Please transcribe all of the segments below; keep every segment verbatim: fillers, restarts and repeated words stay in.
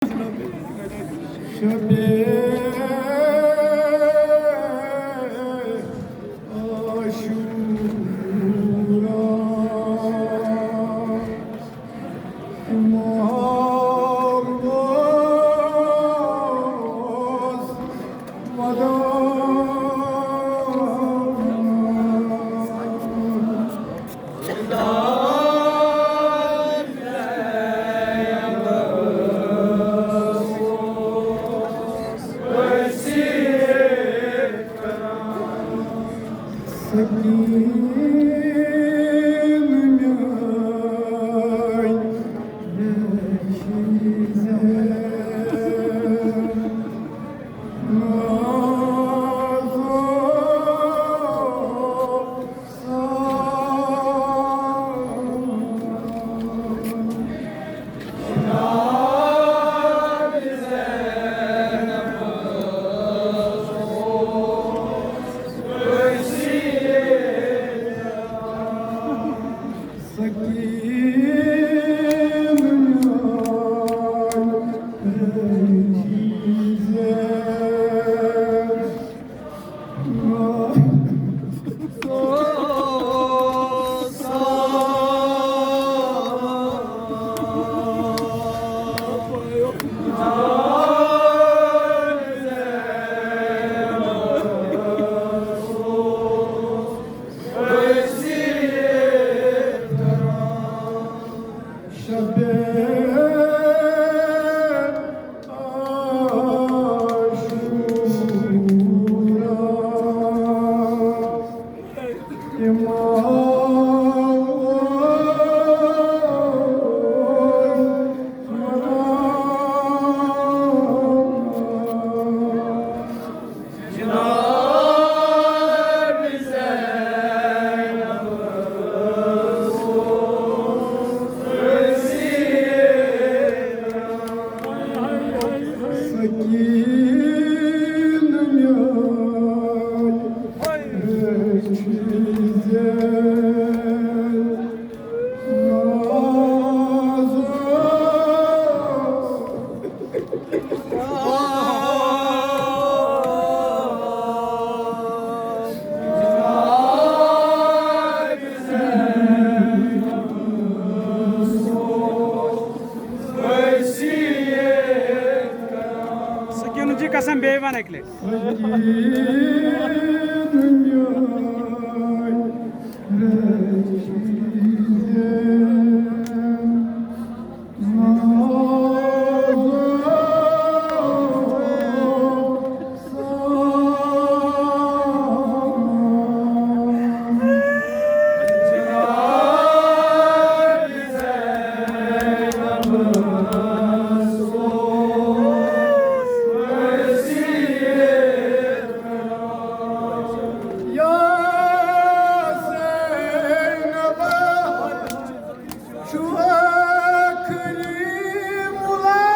شبِ عاشورا، امام اوس وداع۔ سکیٖنہٕ جی قسم بیٚیہِ وَن اَکہِ لَٹہِ۔ یا زینب، چھُ ٲخری ملاقات۔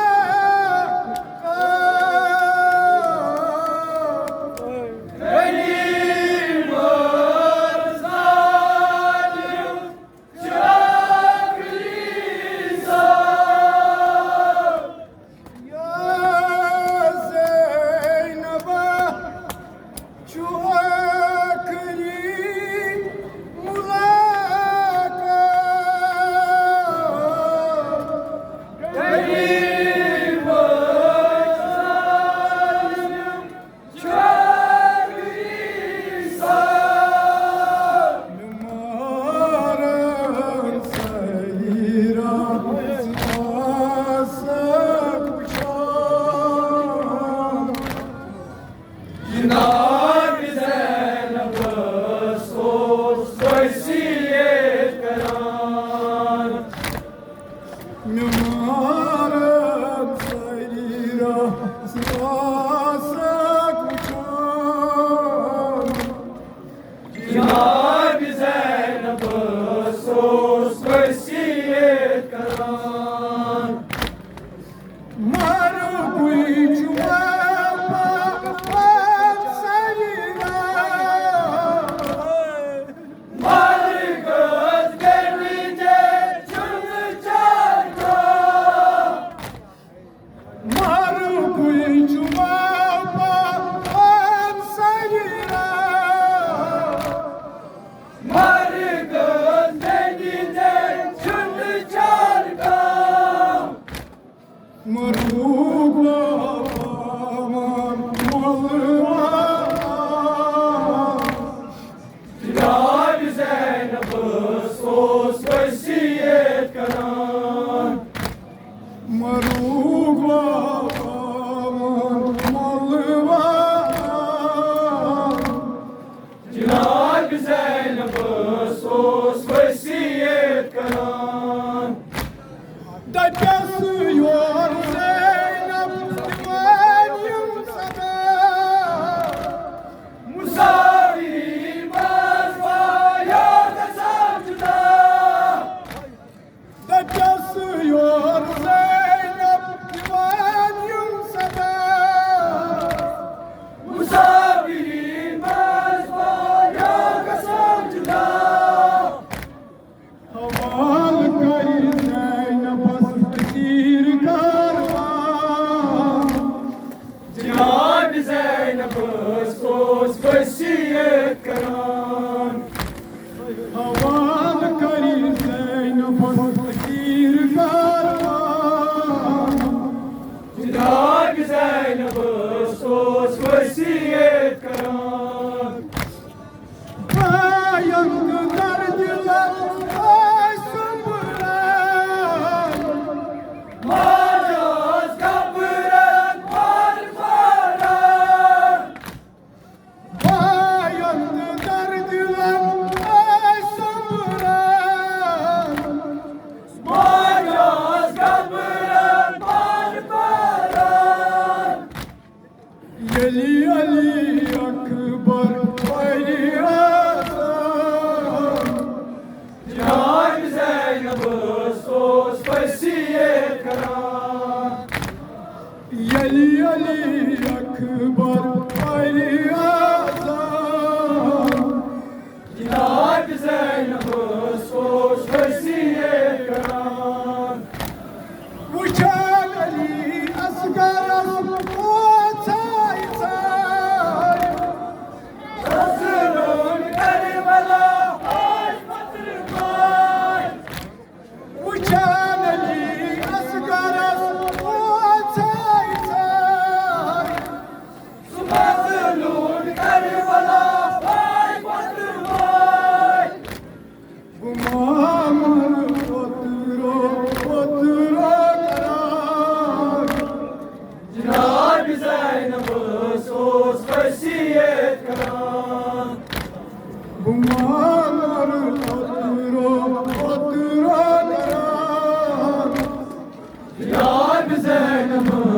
غنیمت ظالم چھُ ٲخری سال۔ یا زینب، چھُ ٲخری ملاقات۔ غریب ظالم چھُ ٲخری سال۔ مارن سٲری راتھ آسہٕ وٕچھان۔ جناب زینبس اوس وصیت کران۔ مےٚ مارن سٲری راتھ آسہٕ وٕچھان۔ جناب زینبس اوس وصیت کران۔ مارو بٕے چھُ واپس سریٖرا۔ مالکس گرِ تہِ چھُنہٕ چارٕ۔ مرگٕے چھُ واپس سٲری راہ۔ مرگس دٔنٛدِ دٔنٛدِ چھُنہٕ چارٕ کانٛہہ۔ مرگُک واپس مۄلہٕ واپس۔ جناب زینبس اوس وصیت کران۔ مرگُک واپس مۄلہٕ واپس۔ جناب زینبس اوس وصیت کران۔ دَپٮ۪س یور زینب دِوان یِم صدا۔ مسافری منٛز واریاہ گژھان جدا۔ دَپٮ۪س یور زینب دِوان یِم صدا۔ مسافری منٛز واریاہ گژھان جدا۔ حوال کر زینبس اسیر کاروان۔ جناب زینبس اوس وصیت کران۔ حوال کر زینبس اسیر کاروان۔ جناب زینبس اوس وصیت کران۔ باین تہٕ دردِ لب ٲسۍ سۄمبران۔ ماجہِ ٲس گبران پار پاران۔ باین تہٕ دردِ لب ٲسۍ سۄمبران۔ ماجہِ ٲس گبران پار پاران۔ ییٚلہِ علی اکبر پرِ اذان۔ جناب زینبس اوس وصیت کران۔ ییٚلہِ علی اکبر پرِ اذان۔ جناب زینبس اوس وصیت کران۔ وٕچھان علی اصغرس اوس ژھاے ژھاے۔ سُہ ژھٕنُن کربلا پاے پتھر پاے۔ وٕچھان علی اصغرس اوس ژھاے ژھاے۔ سُہ مظلوم کربلا پاے پتھر پاے۔ بہٕ ما مرٕ اوترٕ، اوترٕ کران۔ جناب زینبس اوس وصیت کران۔ بہٕ ما مرٕ اوترٕ، اوترٕ کران۔ جناب زینبس